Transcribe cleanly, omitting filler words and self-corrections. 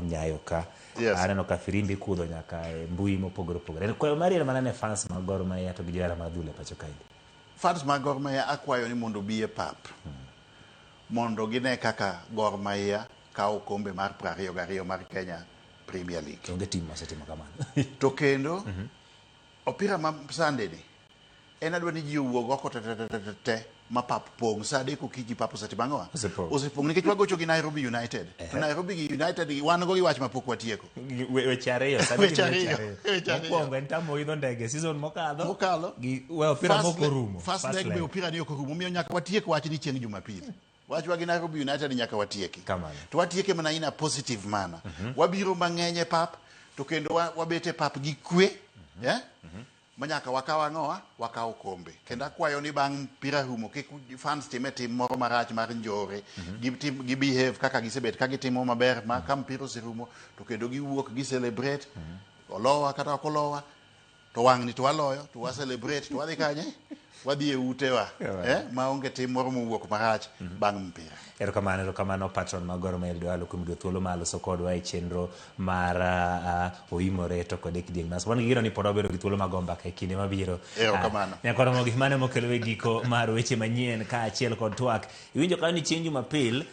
Nyayo ka. Yes. Aneno ka firimbi kudho nyaka e mbui mopogore opogore. En kwayo mari en mana ne fans mag Gor Mahia to gi johera mag adhula e pacho kaendi. Fans mag Gor Mahia akwayo ni mondo obi e pap mondo gine kaka Gor Mahia kawo okombe mar 22 mar Kenya Premier League. Onge team mosetimo kamano. To kendo opira ma Sunday ni en adwa ni ji owuog oko te te te te te te ma pap pong' sa 3 okinyi pap osetimo ang'owa? Osepong'. Osepong' nikech wagocho gi Nairobi United. To Nairobi gi United gi wan go gi wach mapok watieko. Weche ariyo, sani Weche gin ariyo, weche ariyo. Mokwongo en tamo idho ndege season mokadho. Mokalo. Gi we opira First mok orumo. First leg be opira ni ok orumo. Omiyo nyaka watiek wachni chieng' Jumapil. Wachwa gi Nairobi United nyaka watieki. Kamano. To watieke mana in a positive manner. Wabiro mang'eny e pap to kendo wabet e pap gi kwe. Yeah? Ma nyaka wakaw ang'owa? Wakaw kombe. Kendo akwayo ni bang' mpira rumo kik fans time tim moro marach mar njore. Gitim, gi behave kaka gisebet ka gitimo maber ma ka mpira oserumo to kendo giwuok gi celebrate. Olowa kata ok olowa to wang'ni to waloyo to wa celebrate to wadhi kanye? Wadhi e utewa. Maonge tim moro mowuok marach bang' mpira. Erokamano, erokamano patron mag Gor Mahia Eliud Owalo kuom yudo thuolo mar loso kodwa e chenro mar Oimore to kod e kidieny mas. Wan gi geno ni pod wabedo gi thuolo mag go mbaka e kinde mabiro. Erokamano. Nyaka romo gi mano mokelo e giko mar weche manyien kaachiel kod twak. Iwinjo kanyo ni chieng' Jumapil.